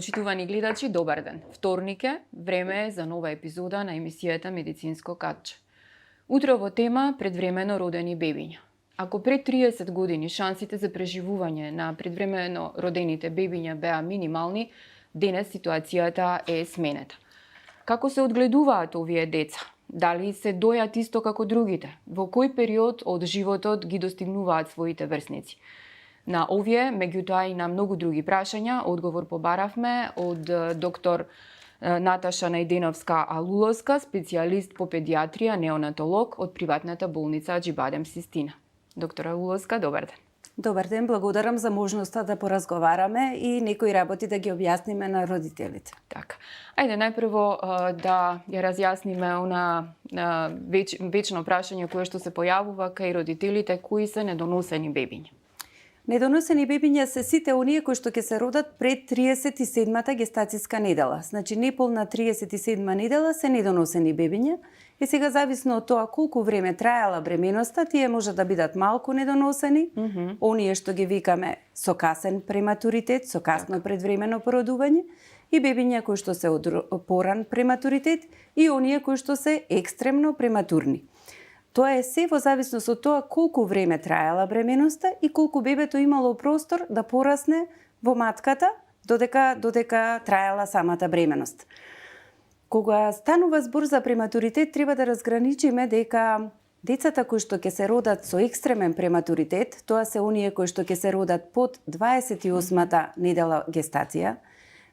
Почитувани гледачи, добар ден. Вторник е, време е за нова епизода на емисијата Медицинско катче. Утрово тема предвремено родени бебиња. Ако пред 30 години шансите за преживување на предвремено родените бебиња беа минимални, денес ситуацијата е сменета. Како се одгледуваат овие деца? Дали се дојат исто како другите? Во кој период од животот ги достигнуваат своите врсници? На овие, меѓутоа и на многу други прашања, одговор побаравме од доктор Наташа Најденовска-Алуловска, специјалист по педиатрија, неонатолог од приватната болница Аџибадем Систина. Доктор Алуловска, добар ден. Добар ден, благодарам за можноста да поразговараме и некои работи да ги објасниме на родителите. Така. Ајде најпрво да ја разјасниме она вечно прашање кое што се појавува кај родителите, кои се недоносени бебиња. Недоносени бебиња се сите оние кои што ќе се родат пред 37-та гестацијска недела. Значи неполна 37-ма недела се недоносени бебиња. И сега зависно од тоа колку време траела бременоста, тие може да бидат малку недоносени, оние што ги викаме со касен прематуритет, со касно предвремено породување, и бебиња кои што се од поран прематуритет и оние кои што се екстремно прематурни. Тоа е се во зависност од тоа колку време траела бременоста и колку бебето имало простор да порасне во матката додека траела самата бременост. Кога станува збор за прематуритет, треба да разграничиме дека децата кои што ќе се родат со екстремен прематуритет, тоа се оние кои што ќе се родат под 28-та недела гестација,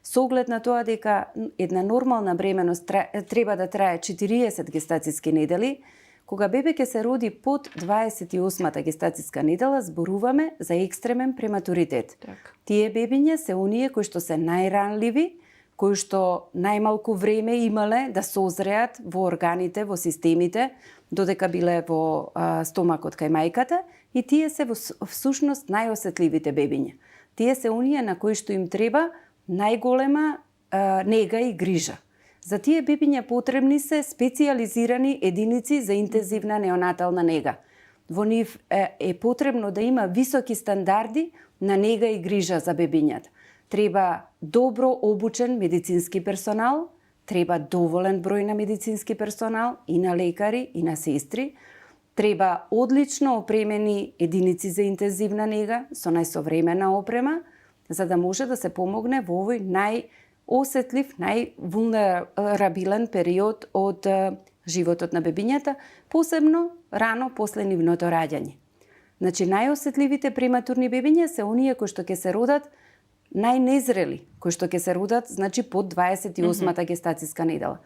со оглед на тоа дека една нормална бременост треба да трае 40 гестацијски недели. Кога бебе ќе се роди под 28-та гестацијска недела, зборуваме за екстремен прематуритет. Так. Тие бебиња се оние кои што се најранливи, кои што најмалку време имале да созреат во органите, во системите, додека биле во стомакот кај мајката, и тие се всушност најосетливите бебиња. Тие се оние на кои што им треба најголема нега и грижа. За тие бебиња потребни се специјализирани единици за интензивна неонатална нега. Во нив е потребно да има високи стандарди на нега и грижа за бебињата. Треба добро обучен медицински персонал, треба доволен број на медицински персонал и на лекари и на сестри, треба одлично опремени единици за интензивна нега со најсовремена опрема, за да може да се помогне во овој најосетлив, највулнерабилен период од животот на бебињата, посебно рано после нивното раѓање. Значи, најосетливите прематурни бебиња се оние кои што ќе се родат најнезрели, кои што ќе се родат, значи, под 28-та гестацијска недела.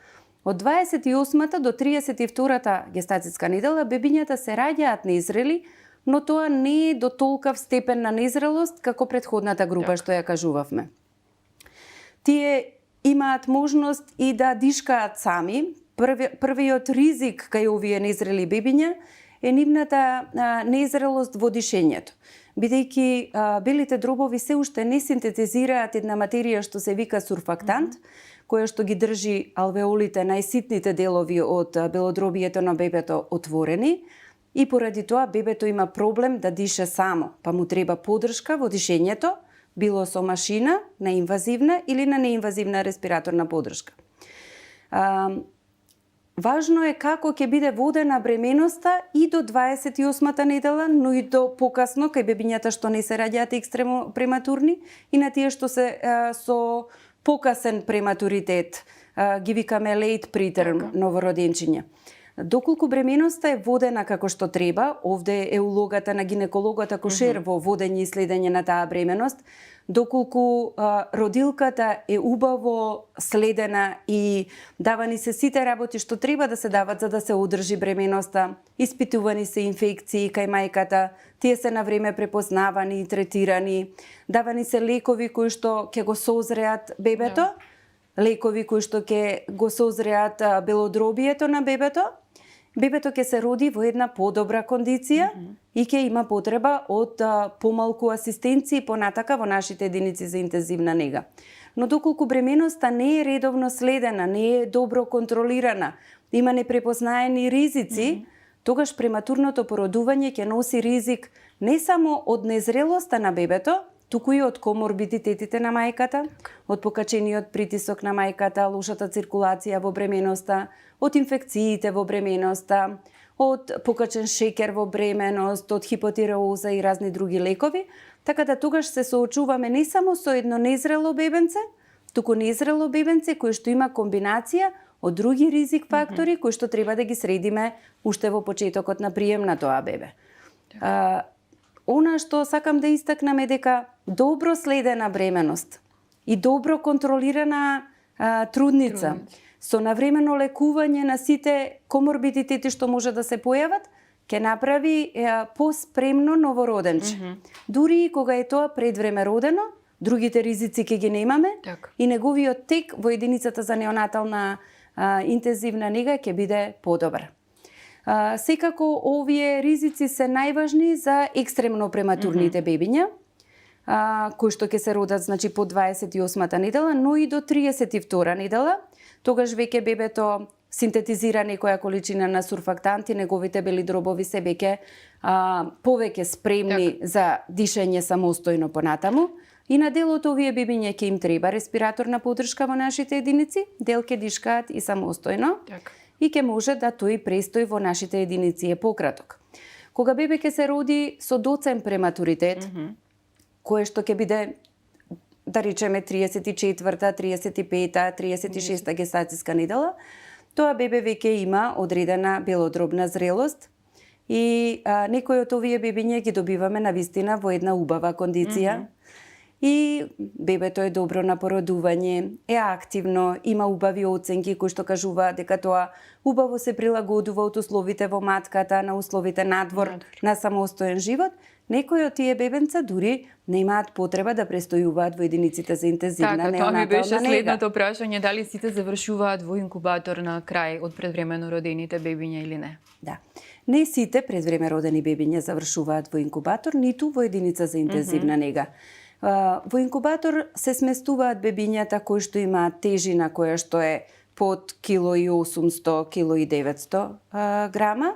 Од 28-та до 32-та гестацијска недела бебињата се раѓаат незрели, но тоа не е до толкав степен на незрелост како претходната група што ја кажувавме. Тие имаат можност и да дишкаат сами. Првиот ризик кај овие незрели бебиња е нивната незрелост во дишењето. Бидејќи белите дробови се уште не синтетизираат една материја што се вика сурфактант, која што ги држи алвеолите, најситните делови од белодробието на бебето отворени, и поради тоа бебето има проблем да дише само, па му треба подршка во дишењето, било со машина, на инвазивна или на неинвазивна респираторна подршка. Важно е како ќе биде водена бременоста и до 28-та недела, но и до покасно кај бебињата што не се раѓаат екстремно прематурни и на тие што се со покасен прематуритет, ги викаме late preterm новороденчиња. Доколку бременоста е водена како што треба, овде е улогата на гинекологот акушер во водење и следење на таа бременост, доколку родилката е убаво следена и давани се сите работи што треба да се дават за да се одржи бременоста, испитувани се инфекции кај мајката, тие се на време препознавани и третирани, давани се лекови кои што ќе го созреат бебето, лекови кои што ќе го созреат белодробието на бебето, бебето ќе се роди во една подобра кондиција и ќе има потреба од помалку асистенција понатака во нашите единици за интензивна нега. Но доколку бременоста не е редовно следена, не е добро контролирана, има непрепознаени ризици, тогаш прематурното породување ќе носи ризик не само од незрелоста на бебето, туку и од коморбидитетите на мајката, од покачениот притисок на мајката, лошата циркулација во бременоста, од инфекциите во бременоста, од покачен шеќер во бременост, од хипотиреоза и разни други лекови, така да тогаш се соочуваме не само со едно незрело бебенце, туку незрело бебенце кој што има комбинација од други ризик фактори кои што треба да ги средиме уште во почетокот на прием на тоа бебе. Она што сакам да истакнам е дека добро следена бременост и добро контролирана трудница со навремено лекување на сите коморбидитети што може да се појават, ќе направи поспремно новороденче. Дури и кога е тоа пред време родено, другите ризици ќе ги немаме и неговиот тек во единицата за неонатална интензивна нега ќе биде подобар. Секако овие ризици се најважни за екстремно прематурните бебиња, кои што ќе се родат значи по 28-та недела, но и до 32-та недела. Тогаш веќе бебето синтетизира некоја количина на сурфактанти, неговите бели дробови се веќе повеќе спремни за дишење самостојно понатаму. И на дел од овие бебиња ќе им треба респираторна поддршка во нашите единици, дел ќе дишкаат и самостојно. И ќе може да тој престој во нашите единици е пократок. Кога бебе ќе се роди со доцен прематуритет, кое што ќе биде, да речеме, 34-та, 35-та, 36-та гестацијска недела, тоа бебе веќе има одредена белодробна зрелост и некои од овие бебиња ги добиваме навистина во една убава кондиција. И бебето е добро на породување, е активно, има убави оценки кои што кажуваат дека тоа убаво се прилагодува од условите во матката, на условите надвор, на самостоен живот. Некои од тие бебенца дури немаат потреба да престојуваат во единиците за интензивна неонатална нега. Тоа ми беше следното прашање, дали сите завршуваат во инкубатор на крај од предвремено родените бебиња или не? Да. Не сите предвреме родени бебиња завршуваат во инкубатор, ниту во единица за интензивна нега. Во инкубатор се сместуваат бебињата кои што имаат тежина која што е под 1.800 1.900 грама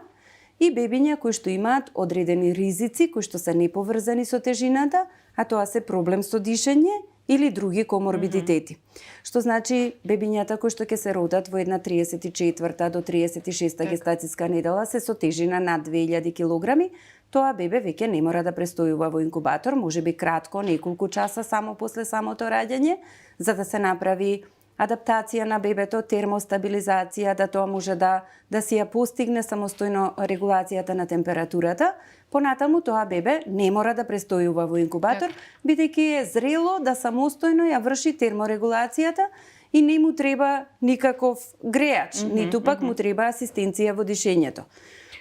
и бебиња кои што имаат одредени ризици кои што се неповрзани со тежината, а тоа се проблем со дишење или други коморбидитети. Што значи бебињата кои што ќе се родат во една 34-та до 36-та гестацијска недела се со тежина над 2000 килограми, тоа бебе веќе не мора да престојува во инкубатор, можеби кратко, неколку часа само после самото раѓање, за да се направи адаптација на бебето, термостабилизација, да тоа може да си ја постигне самостојно регулацијата на температурата. Понатаму тоа бебе не мора да престојува во инкубатор, бидејќи е зрело да самостојно ја врши терморегулацијата и не му треба никаков греач, ниту пак му треба асистенција во дишењето.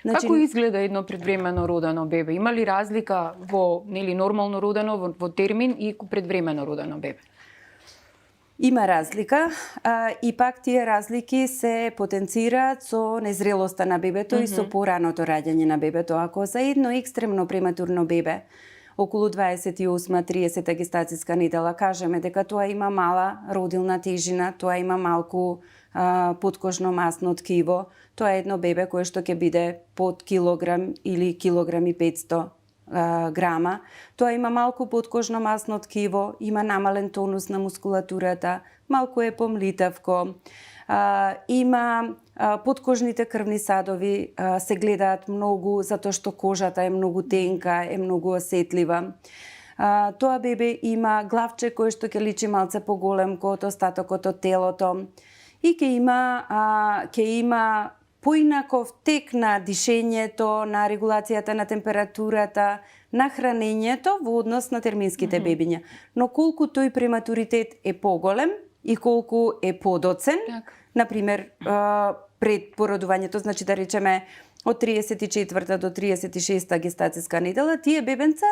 Како изгледа едно предвремено родено бебе? Има ли разлика во нормално родено во термин и предвремено родено бебе? Има разлика, и пак тие разлики се потенцираат со незрелоста на бебето и со пораното раѓање на бебето. Ако за едно екстремно прематурно бебе, околу 28-30 гестацијска недела, кажеме дека тоа има мала родилна тежина, тоа има малку подкожно масно ткиво, тоа е едно бебе кое што ќе биде под килограм или килограм и 500 грама. Тоа има малку подкожно масно ткиво, има намален тонус на мускулатурата, малку е помлитавко, има подкожните крвни садови се гледаат многу затоа што кожата е многу тенка, е многу осетлива. Тоа бебе има главче кое што ќе личи малце поголемко од остатокот од телото и ќе има поинаков тек на дишењето, на регулацијата на температурата, на хранењето во однос на терминските бебиња. Но колку тој прематуритет е поголем и колку е подоцен, например, пред породувањето, значи да речеме од 34-та до 36-та гестацијска недела, тие бебенца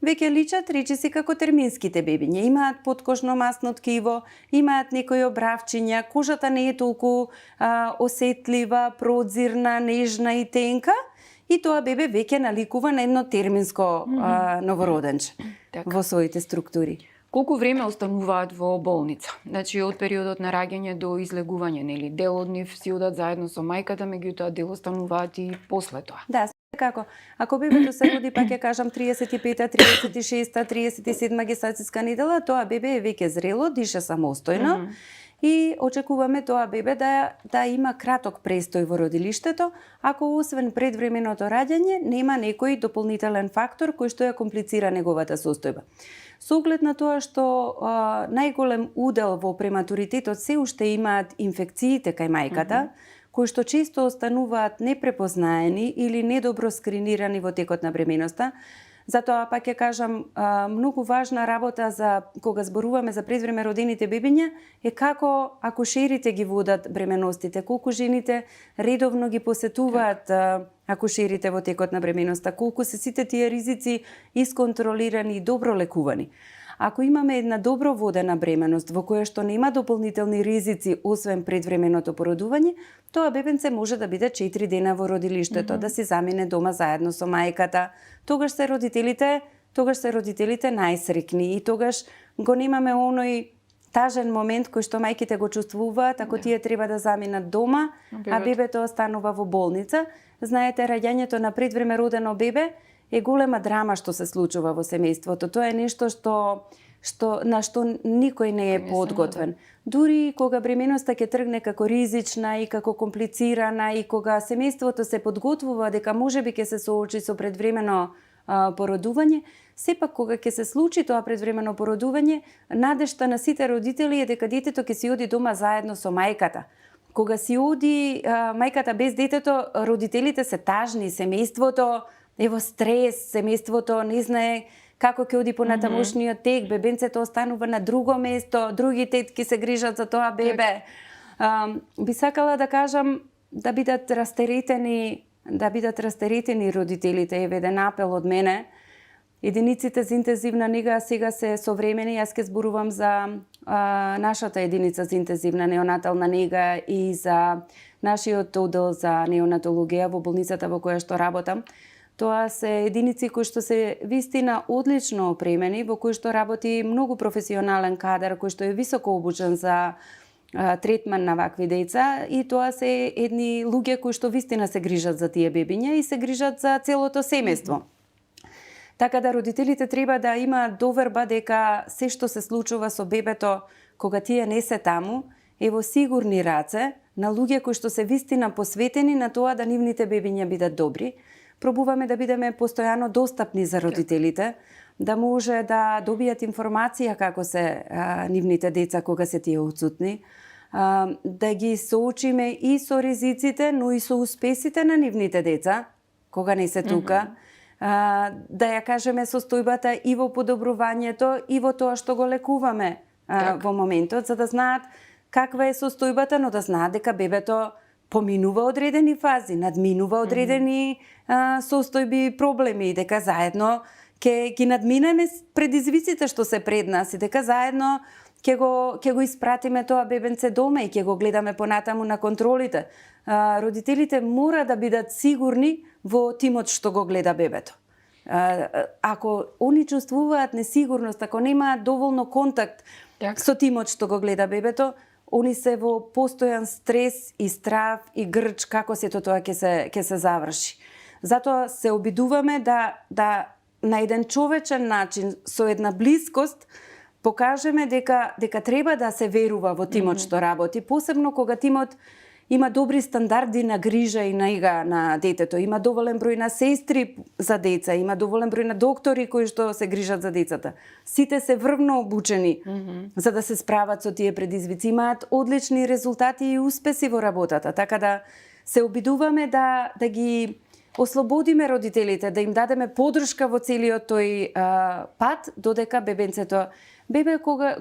веќе личат речиси како терминските бебиња. Имаат подкожно масно ткиво, имаат некои обравчиња, кожата не е толку осетлива, прозирна, нежна и тенка, и тоа бебе веќе наликува на едно терминско новороденче во своите структури. Колку време остануваат во болница? Значи од периодот на раѓање до излегување, нели? Дел од нив си одат заедно со мајката, меѓутоа дел остануваат и после тоа. Да, Како? Ако бебето се роди, пак ќе кажам 35-та, 36-та, 37-та гестацијска недела, тоа бебе е веќе зрело, дише самостојно и очекуваме тоа бебе да има краток престој во родилиштето, ако освен предвременото раѓање нема некој дополнителен фактор кој што ја комплицира неговата состојба. Со оглед на тоа што најголем удел во прематуритетот се уште имаат инфекциите кај мајката, кои што често остануваат непрепознаени или недобро скринирани во текот на бременоста. Затоа пак ќе кажам, многу важна работа за кога зборуваме за предвреме родените бебиња е како акушерите ги водат бременостите, колку жените редовно ги посетуваат акушерите во текот на бременоста, колку се сите тие ризици исконтролирани и добро лекувани. Ако имаме една добро водена бременост во која што нема дополнителни ризици освен предвременото породување, тоа бебенце може да биде 4 дена во родилиштето, да се замине дома заедно со мајката. Тогаш се родителите најсрекни и тогаш го немаме оној тажен момент кој што мајките го чувствуваат ако тие треба да заминат дома, а бебето останува во болница. Знаете, раѓањето на предвреме родено бебе е голема драма што се случува во семејството. Тоа е нешто на што никој не е подготвен. Дури кога бременоста ќе тргне како ризична и како комплицирана и кога семејството се подготвува дека можеби ќе се соочи со предвремено породување, сепак кога ќе се случи тоа предвремено породување, надежта на сите родители е дека детето ќе си оди дома заедно со мајката. Кога си оди мајката без детето, родителите се тажни, семејството е во стрес, семејството не знае како ќе оди понатамошниот тек, бебенцето останува на друго место, други тетки се грижат за тоа бебе. Би сакала да кажам да бидат растеретени родителите, е еден апел од мене. Единиците за интензивна нега сега се современи, јас ќе зборувам за нашата единица за интензивна неонатална нега и за нашиот оддел за неонатологија во болницата во која што работам. Тоа се единици кои што се вистина одлично опремени, во кои што работи многу професионален кадар, кој што е високо обучен за третман на вакви деца и тоа се едни луѓе кои што вистина се грижат за тие бебиња и се грижат за целото семејство. Така да родителите треба да имаат доверба дека се што се случува со бебето кога тие не се таму е во сигурни раце на луѓе кои што се вистина посветени на тоа да нивните бебиња бидат добри. Пробуваме да бидеме постојано достапни за родителите, да може да добијат информација како се нивните деца кога се тие отсутни, да ги соочиме и со ризиците, но и со успесите на нивните деца кога не се тука, да ја кажеме состојбата и во подобрувањето и во тоа што го лекуваме во моментот, за да знаат каква е состојбата, но да знаат дека бебето поминува одредени фази, надминува одредени состојби, проблеми, дека заедно ќе ги надминеме предизвиците што се пред нас и дека заедно ќе го испратиме тоа бебенце дома и ќе го гледаме понатаму на контролите. Родителите мора да бидат сигурни во тимот што го гледа бебето. Ако они чувствуваат несигурност, ако немаат доволно контакт со тимот што го гледа бебето, они се во постојан стрес и страв и грч како сето тоа ќе се заврши. Затоа се обидуваме да на еден човечен начин, со една блискост, покажеме дека треба да се верува во тимот што работи, посебно кога тимот има добри стандарди на грижа и наига на детето, има доволен број на сестри за деца, има доволен број на доктори кои што се грижат за децата. Сите се врвно обучени за да се справат со тие предизвици, имаат одлични резултати и успеси во работата, така да се обидуваме да ги ослободиме родителите, да им дадеме поддршка во целиот тој пат, додека бебенцето кога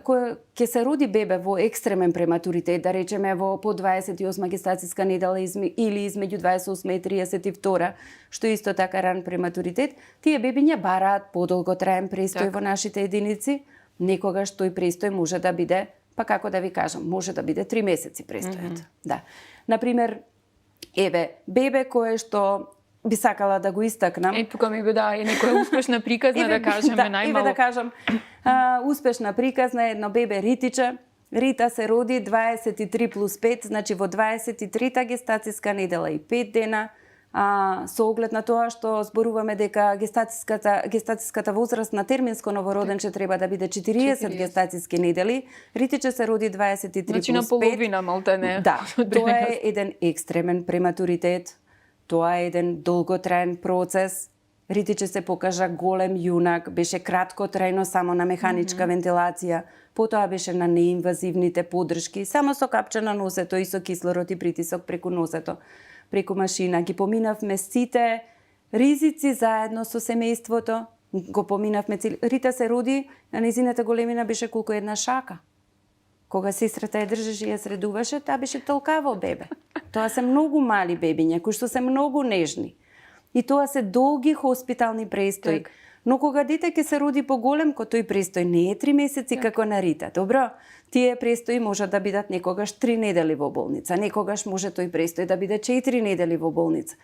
ќе се роди бебе во екстремен прематуритет, да речеме во по 28 гестацијска недела или измеѓу 28 и 32, што исто така ран прематуритет, тие бебиња бараат подолготраен престој во нашите единици. Некогаш тој престој може да биде, па како да ви кажам, може да биде 3 месеци престојот. Да. Например, бебе кое што би сакала да го истакнам. Тука ми би е некоја успешна приказна да кажеме најмало. Да кажам, успешна приказна едно бебе Ритиче. Рита се роди 23 плюс 5, значи во 23-та гестацијска недела и 5 дена, со оглед на тоа што зборуваме дека гестацијската возраст на терминско новороденче треба да биде 40 гестацијски недели, Ритиче се роди 23 Значи плюс на 5. половина, малтене. Да, тоа е еден екстремен прематуритет, тоа е еден долготраен процес. Ритиче се покажа голем јунак, беше кратко трајно само на механичка вентилација, потоа беше на неинвазивните поддршки, само со капче на носето и со кислород и притисок преку носето, преку машина. Ги поминавме сите ризици заедно со семејството, го поминавме цели. Рита се роди, а незината големина беше колку една шака. Кога сестрата ја држеше и ја средуваше, таа беше толкаво бебе. Тоа се многу мали бебиња, кои што се многу нежни. И тоа се долги хоспитални престои. Так. Но кога дете ќе се роди поголем, тој престој не е 3 месеци како на Рита. Добро, тие престои можат да бидат некогаш 3 недели во болница, некогаш може тој престој да биде 4 недели во болница.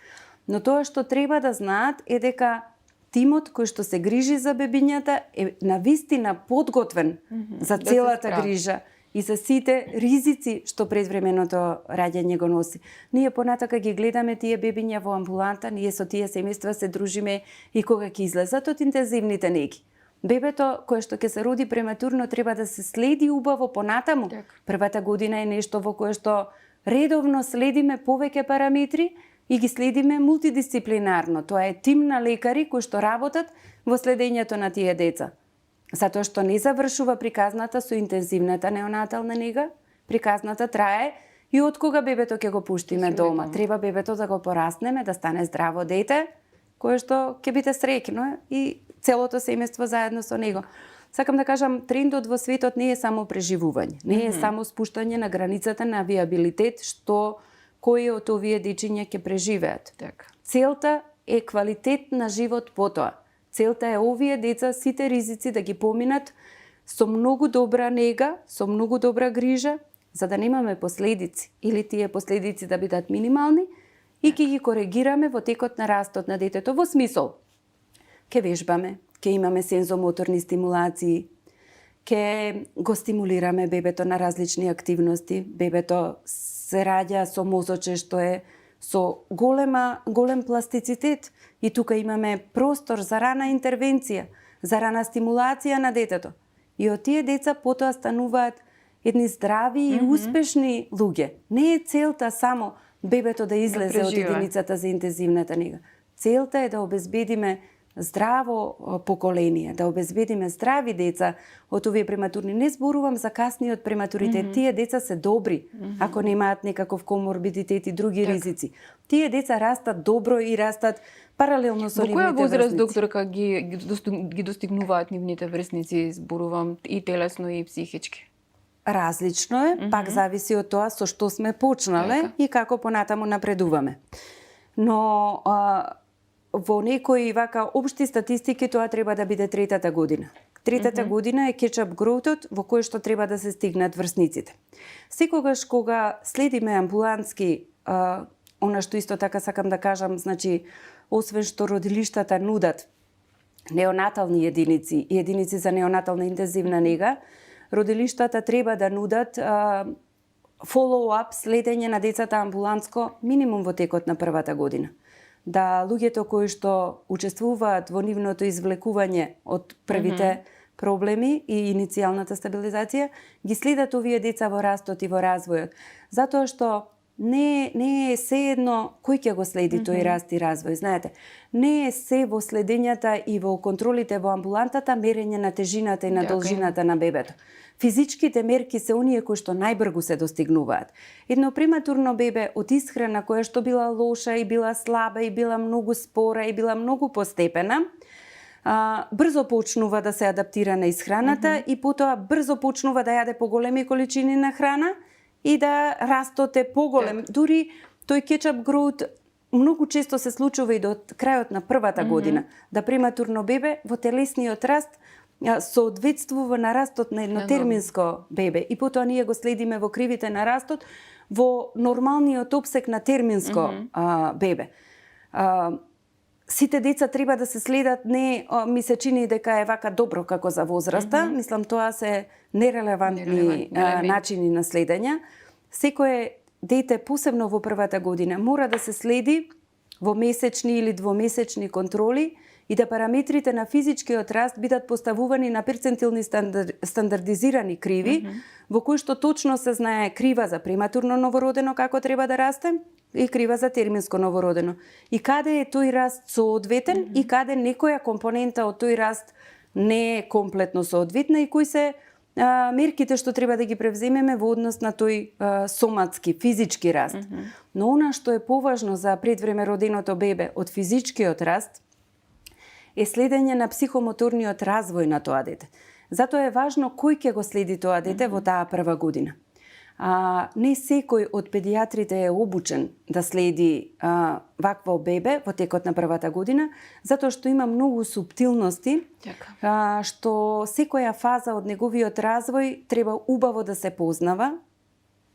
Но тоа што треба да знаат е дека тимот кој што се грижи за бебињата е навистина подготвен за да целата грижа и за сите ризици што предвременото раѓање го носи. Ние понатака ги гледаме тие бебиња во амбуланта, ние со тие семејства се дружиме и кога ќе излезат од интензивните неги. Бебето кое што ќе се роди прематурно треба да се следи убаво понатаму. Так. Првата година е нешто во кое што редовно следиме повеќе параметри и ги следиме мултидисциплинарно. Тоа е тим на лекари кои што работат во следењето на тие деца. Затоа што не завршува приказната со интензивната неонатална нега, приказната трае и од кога бебето ќе го пуштиме дома. Треба бебето да го пораснеме, да стане здраво дете, кое што ќе биде среќно и целото семејство заедно со него. Сакам да кажам, трендот во светот не е само преживување, не е само спуштање на границата на виабилитет, што кои од овие дечиња ќе преживеат. Так. Целта е квалитет на живот потоа. Целта е овие деца сите ризици да ги поминат со многу добра нега, со многу добра грижа, за да немаме последици или тие последици да бидат минимални и ќе ги коригираме во текот на растот на детето во смисол. Ке вежбаме, ке имаме сензомоторни стимулации, ке го стимулираме бебето на различни активности. Бебето се раѓа со мозоче што е со голем пластицитет и тука имаме простор за рана интервенција, за рана стимулација на детето. И од тие деца потоа стануваат едни здрави и успешни луѓе. Не е целта само бебето да излезе од единицата за интензивната нега. Целта е да обезбедиме здраво поколение, да обезбедиме здрави деца од овие прематурни. Не зборувам за касниот прематуритет. Тие деца се добри, ако немаат некаков коморбидитет и други ризици. Тие деца растат добро и растат паралелно со нивните врсници. Во која возраст, докторка, ги достигнуваат нивните врсници, зборувам, и телесно и психички? Различно е, пак зависи од тоа со што сме почнале и како понатаму напредуваме. Но во некои вака општи статистики тоа треба да биде третата година. Третата година е кетчап гроутот во кој што треба да се стигнат врсниците. Секогаш кога следиме амбулантски, она што исто така сакам да кажам, значи, освен што родилиштата нудат неонатални единици и единици за неонатална интензивна нега, родилиштата треба да нудат follow-up, следење на децата амбулантско минимум во текот на првата година. Да луѓето кои што учествуваат во нивното извлекување од првите проблеми и иницијалната стабилизација, ги следат овие деца во растот и во развојот. Затоа што не е се едно кој ќе го следи тој раст и развој, знаете. Не е се во следењата и во контролите во амбулантата мерење на тежината и на должината на бебето. Физичките мерки се оние кои што најбрзо се достигнуваат. Едно прематурно бебе од исхрана која што била лоша и била слаба и била многу спора и била многу постепена, брзо почнува да се адаптира на исхраната и потоа брзо почнува да јаде поголеми количини на храна и да растот е поголем. Дури тој кетчап гроут многу често се случува и до крајот на првата година, да прематурно бебе во телесниот раст соодветствува на растот на едно терминско бебе. И потоа ние го следиме во кривите на растот во нормалниот опсек на терминско бебе. Сите деца треба да се следат, не ми се чини дека е вака добро како за возраста, мислам тоа се нерелевантни начини на следење. Секое дете, посебно во првата година, мора да се следи во месечни или двомесечни контроли и да параметрите на физичкиот раст бидат поставувани на перцентилни стандардизирани криви, во кои што точно се знае крива за прематурно новородено како треба да расте и крива за терминско новородено. И каде е тој раст соодветен и каде некоја компонента од тој раст не е комплетно соодветна и кои се мерките што треба да ги превземеме во однос на тој соматски, физички раст. Но она што е поважно за предвреме роденото бебе од физичкиот раст е следење на психомоторниот развој на тоа дете. Затоа е важно кој ќе го следи тоа дете во таа прва година. Не секој од педиатрите е обучен да следи вакво бебе во текот на првата година, затоа што има многу суптилности, што секоја фаза од неговиот развој треба убаво да се познава.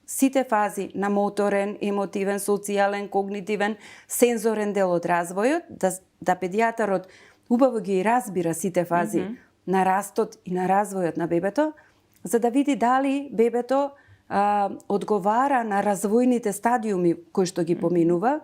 Сите фази на моторен, емотивен, социјален, когнитивен, сензорен дел од развојот, да педијатарот убаво ги разбира сите фази на растот и на развојот на бебето, за да види дали бебето одговара на развојните стадиуми кои што ги поминува.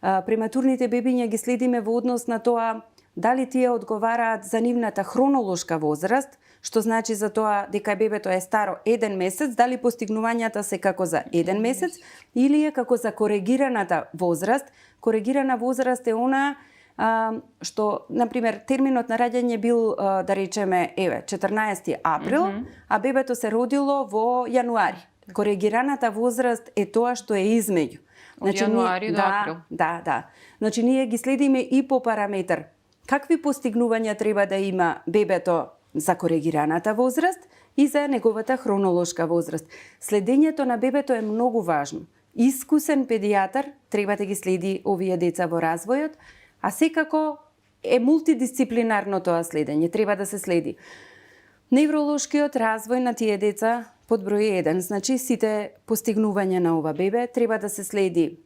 Прематурните бебиња ги следиме во однос на тоа дали тие одговараат за нивната хронолошка возраст, што значи за тоа дека бебето е старо 1 месец, дали постигнувањата се како за 1 месец или е како за коригираната возраст. Коригирана возраст е она што, например, терминот на раѓање бил, да речеме, 14 април, а бебето се родило во јануари. Коригираната возраст е тоа што е измеѓу. Од јануари до април. Да. Значи, ние ги следиме и по параметар. Какви постигнувања треба да има бебето за коригираната возраст и за неговата хронолошка возраст. Следењето на бебето е многу важно. Искусен педијатар треба да ги следи овие деца во развојот, а секако е мултидисциплинарно тоа следење. Треба да се следи невролошкиот развој на тие деца под број 1, значи сите постигнувања на ова бебе, треба да се следи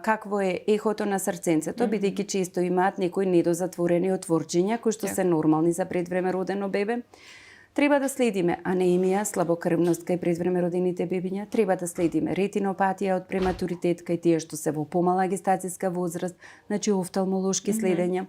какво е ехото на срценцето, бидејќи често имаат некои недозатворени отворчиња кои што се нормални за предвреме родено бебе. Треба да следиме анемија, слабокрвност кај предвреме родените бебиња, треба да следиме ретинопатија од прематуритет кај тие што се во помала гестацијска возраст, значи офталмолошки следења.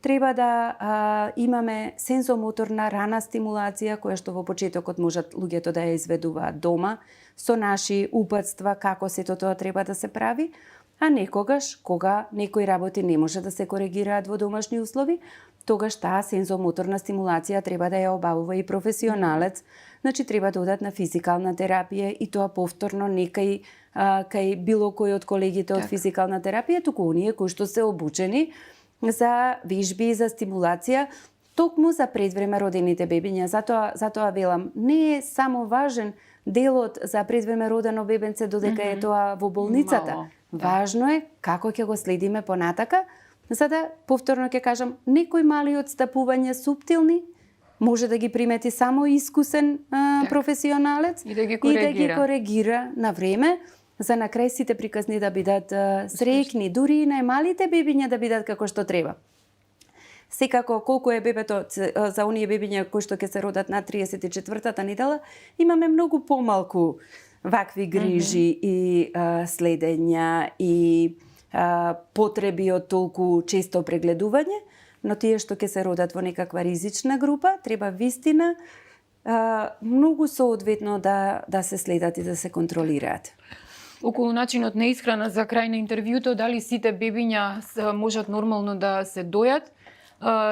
Треба да имаме сензомоторна рана стимулација, која што во почетокот можат луѓето да ја изведуваат дома, со наши упатства како сето тоа треба да се прави, а некогаш, кога некои работи не може да се коригираат во домашни услови, тогаш таа сензомоторна стимулација треба да ја обавува и професионалец, значи треба да одат на физикална терапија и тоа повторно не кај било кој од колегите од физикална терапија, туку оние кои што се обучени за вежби и за стимулација, токму за предвреме родените бебиња. Затоа велам, не е само важен делот за предвреме родено бебенце додека е тоа во болницата. Важно е како ќе го следиме понатака, за да, повторно ќе кажам, некои мали отстапувања суптилни може да ги примети само искусен професионалец и да ги коригира на време, за на крај сите приказни да бидат среќни, дури и најмалите бебиња да бидат како што треба. Секако, колку е бебето за оние бебиња кои што ќе се родат на 34-та недела, имаме многу помалку вакви грижи и следења и потреби од толку често прегледување, но тие што ќе се родат во некаква ризична група, треба вистина многу соодветно да се следат и да се контролираат. Околу начинот на исхрана за крај на интервјуто, дали сите бебиња можат нормално да се дојат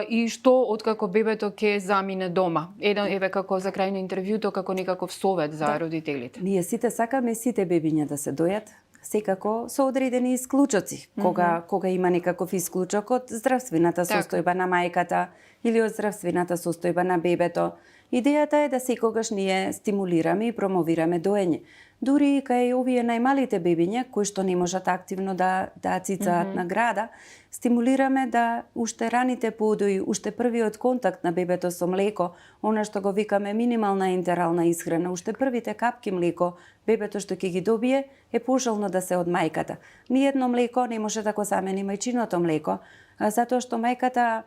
и што откако бебето ќе замине дома? Еве како за крај на интервјуто, како некаков совет за родителите. Ние сите сакаме сите бебиња да се дојат, секако со одредени исклучоци. Кога има некаков исклучок од здравствената состојба на мајката или од здравствената состојба на бебето, идејата е да секогаш ние стимулираме и промовираме доење. Дури и кај овие најмалите бебиња, кои што не можат активно да цицаат на града, стимулираме да уште раните подои, уште првиот контакт на бебето со млеко, она што го викаме минимална ентерална исхрана, уште првите капки млеко, бебето што ќе ги добие, е пожелно да се од мајката. Ниедно млеко не може да го замени мајчиното млеко, затоа што мајката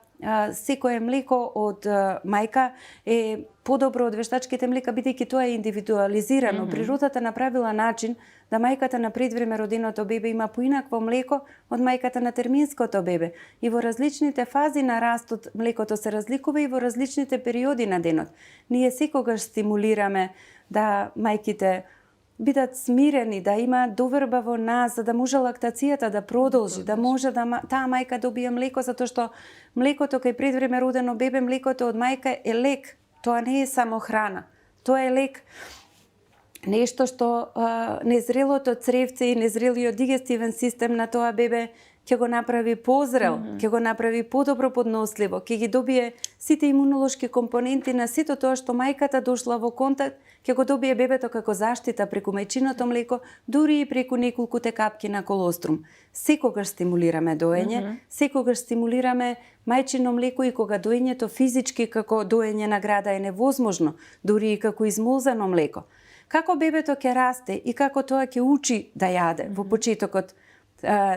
секое млеко од мајка е подобро од вештачките млека, бидејќи тоа е индивидуализирано. Природата направила начин да мајката на предвреме роденото бебе има поинакво млеко од мајката на терминското бебе. И во различните фази на растот млекото се разликува и во различните периоди на денот. Ние секогаш стимулираме да мајките бидат смирени, да има доверба во нас, за да може лактацијата да продолжи, да може да таа мајка добие млеко, затоа што млекото кај предвреме родено бебе, млекото од мајка е лек. Тоа не е само храна. Тоа е лек. Нешто што незрелото цревце и незрелиот дигестивен систем на тоа бебе ќе го направи позрел, ќе го направи подобро подносливо, ќе ги добие сите имунолошки компоненти на сето тоа што мајката дошла во контакт, ќе го добие бебето како заштита преку мајчиното млеко, дури и преку неколкуте капки на колострум. Секогаш стимулираме доење, секогаш стимулираме мајчино млеко и кога доењето физички како доење на града е невозможно, дури и како измолзано млеко. Како бебето ќе расте и како тоа ќе учи да јаде. Во почетокот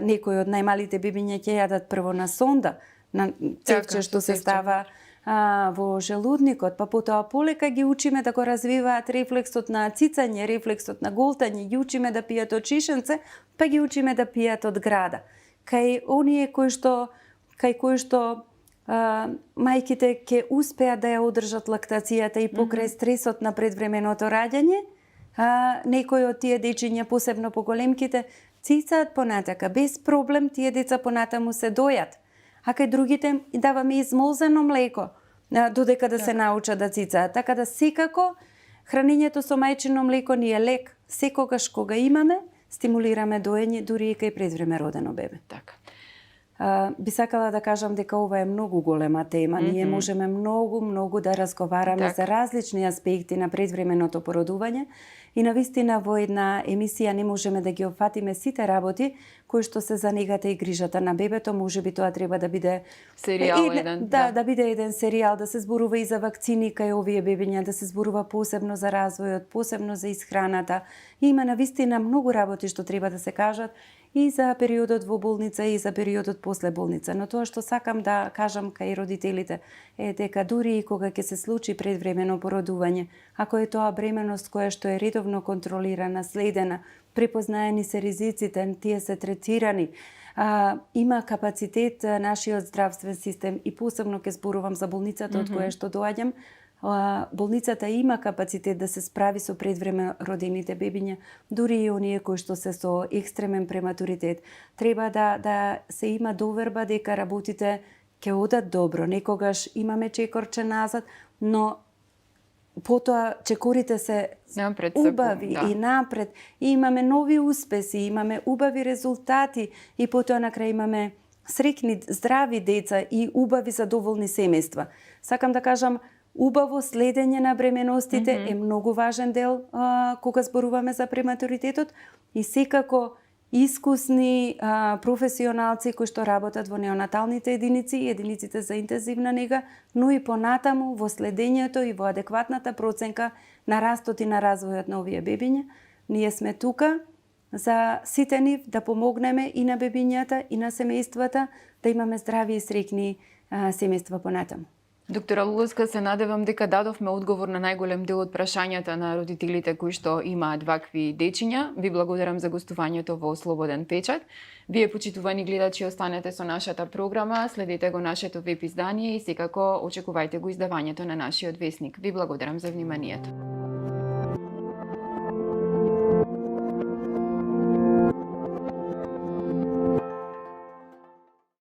некои од најмалите бебиња ќе јадат прво на сонда, на цевче што се става во желудникот, па потоа полека ги учиме да го развиваат рефлексот на цицање, рефлексот на голтање, ги учиме да пијат од шишенце, па ги учиме да пијат од града. Кај оние кои што мајките ќе успеат да ја одржат лактацијата и покрај стресот на предвременото раѓање, некои од тие дечиња, посебно поголемките, цицаат понатака, без проблем тие деца понатаму се дојат. А кај другите даваме измолзано млеко, додека да се научат да цицаат. Така да секако хранењето со мајчино млеко ни е лек. Секогаш кога имаме, стимулираме доење дури и кај предвреме родено бебе. Така. Би сакала да кажам дека ова е многу голема тема. Ние можеме многу да разговараме за различни аспекти на предвременото породување и навистина во една емисија не можеме да ги опфатиме сите работи кои што се за негата и грижата на бебето. Можеби тоа треба да биде серијал еден. Да биде еден серијал, да се зборува и за вакцини кај овие бебиња, да се зборува посебно за развојот, посебно за исхраната. Има навистина многу работи што треба да се кажат и за периодот во болница и за периодот после болница. Но тоа што сакам да кажам кај родителите е дека дури и кога ќе се случи предвремено породување, ако е тоа бременост која што е редовно контролирана, следена, препознаени се ризиците, тие се третирани, има капацитет нашиот здравствен систем и посебно ќе зборувам за болницата од која што доаѓам, болницата има капацитет да се справи со предвреме родените бебиња, дури и оние кои што се со екстремен прематуритет. Треба да се има доверба дека работите ќе одат добро. Некогаш имаме чекорче назад, но потоа чекорите се убави и напред. И имаме нови успеси, имаме убави резултати и потоа на крај имаме среќни, здрави деца и убави задоволни семејства. Сакам да кажам, убаво следење на бременостите е многу важен дел кога зборуваме за прематуритетот и секако искусни професионалци кои што работат во неонаталните единици и единиците за интензивна нега, но и понатаму во следењето и во адекватната проценка на растот и на развојот на овие бебиња. Ние сме тука за сите нив да помогнеме и на бебињата и на семејствата да имаме здрави и среќни семејства понатаму. Доктора Луловска, се надевам дека дадовме одговор на најголем дел од прашањата на родителите кои што имаат вакви дечиња. Ви благодарам за гостувањето во Слободен печат. Вие, почитувани гледачи, останете со нашата програма, следете го нашето веб издание и секако очекувајте го издавањето на нашиот весник. Ви благодарам за вниманието.